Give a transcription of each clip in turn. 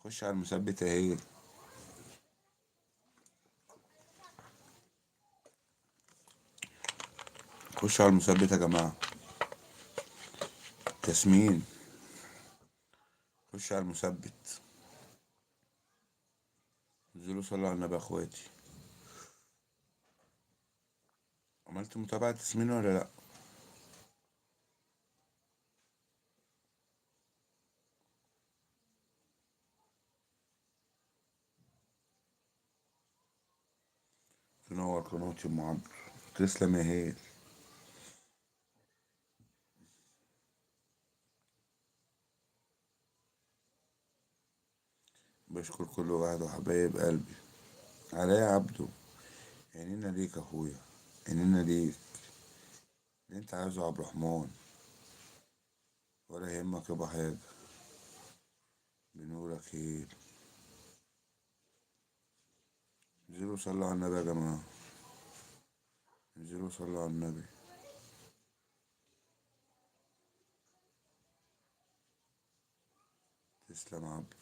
خش على المثبت اهي. خش على المثبت يا جماعة. تسمين، خش على المثبت. انزلوا صلوا على النبي يا اخواتي. عملت متابعة تسمين ولا لأ؟ تنور قناتي ام عبد. تسلم يا هيل. بشكر كل واحد وحبايب قلبي. عليا يا عبدو، عينينا ليك يا اخويا، عينينا ليك. اللي انت عايزه يا عبد الرحمن، ولا يهمك يابا حاجة. بنورك هيل. انزلوا صلوا على النبي يا جماعة، انزلوا صلوا على النبي. تسلم عبد.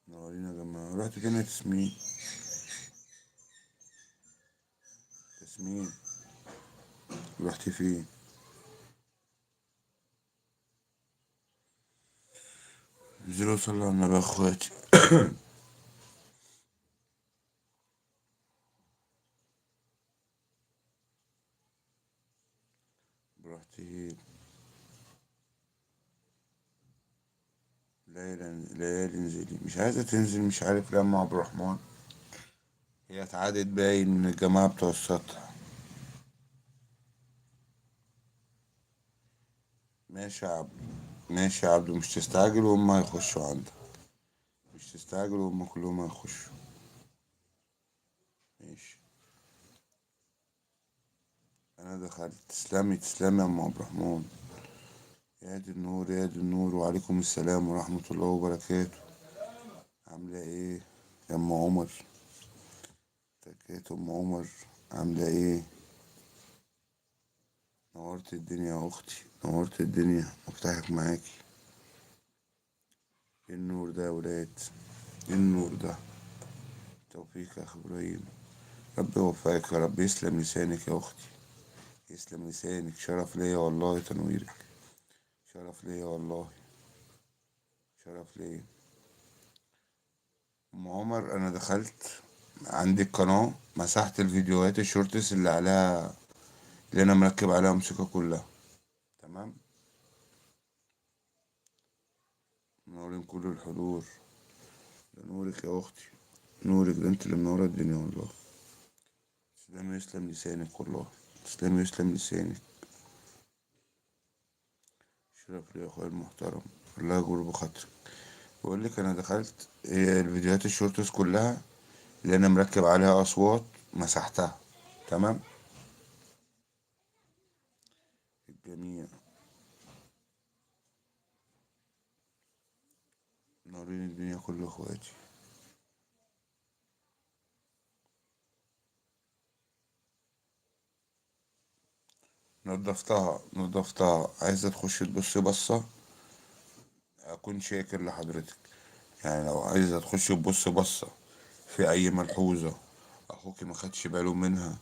نورينا يا جماعة. رحت فين يا تسمين؟ تسمين رحت فين؟ انزلوا صلوا على النبي يا اخواتي. براحتي. ليالي ليالي انزلي، مش عايزة تنزل، مش عارف ليه يا ام عبد الرحمن. هي اتعادت باين من الجماعة بتوع السطح. ماشي يا عبدو، ماشي يا عبدو، مش تستعجل وهم هيخشوا عندك، مش تستعجل وهم كلهم هيخشوا. ماشي، انا دخلت. تسلمي تسلمي يا ام عبد الرحمن. يا دي النور، يا دي النور، وعليكم السلام ورحمة الله وبركاته. عاملة ايه يا ام عمر؟ تكيت ام عمر، عاملة ايه؟ نورت الدنيا يا اختي، نورت الدنيا. مفتاحك معاكي. ايه النور ده يا ولاد؟ ايه النور ده؟ توفيق يا اخ ابراهيم، ربي يوفقك يا رب. يسلم لسانك يا اختي، يسلم لسانك. شرف ليا والله تنويرك، شرف ليا والله، شرف ليا. ام عمر، انا دخلت عندي القناة، مسحت الفيديوهات الشورتس اللي عليها، اللي انا مركب عليها موسيقى كلها. تمام. منورين كل الحضور. ده نورك يا اختي، نورك ده، انت اللي منوره الدنيا والله. تسلمي، يسلم لسانك والله، تسلمي يسلم لسانك. شرف لي يا اخويا المحترم، الله يجبر بخاطرك. بقول لك انا دخلت الفيديوهات الشورتس كلها اللي انا مركب عليها اصوات مسحتها. تمام. الجميع منورين الدنيا كل اخواتي. نضفتها نضفتها. عايزة تخش تبص بصة، اكون شاكر لحضرتك. يعني لو عايزة تخش تبص بصة في اي ملحوظة اخوكي ما خدش باله منها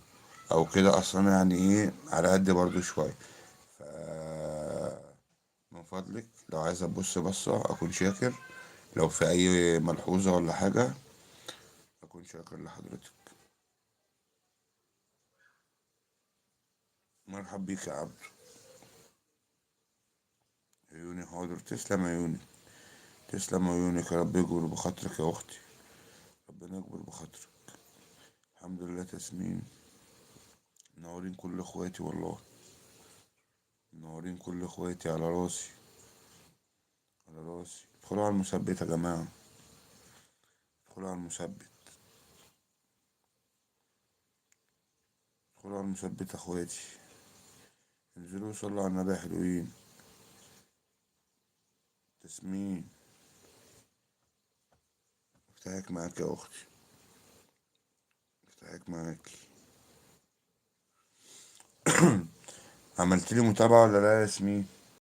او كده، اصلا يعني ايه على قد برضو شوية. ف من فضلك لو عايزة تبص بصة اكون شاكر. لو في اي ملحوظة ولا حاجة اكون شاكر لحضرتك. مرحب بيك يا عبد. عيوني حاضر. تسلم عيوني، تسلم عيونك يا رب. يجبر بخاطرك يا اختي، ربنا يجبر بخاطرك. الحمد لله. تسمين، منورين كل اخواتي والله، منورين كل اخواتي، على راسي، على راسي. ادخلوا على المثبت يا جماعة، ادخلوا على المثبت، ادخلوا على المثبت يا اخواتي. انزلوا صلوا على النبي يا حلوين. تسمين، افتحك معاك يا اختي، افتحك معاك. عملت لي متابعة ولا لا يا ياسمين؟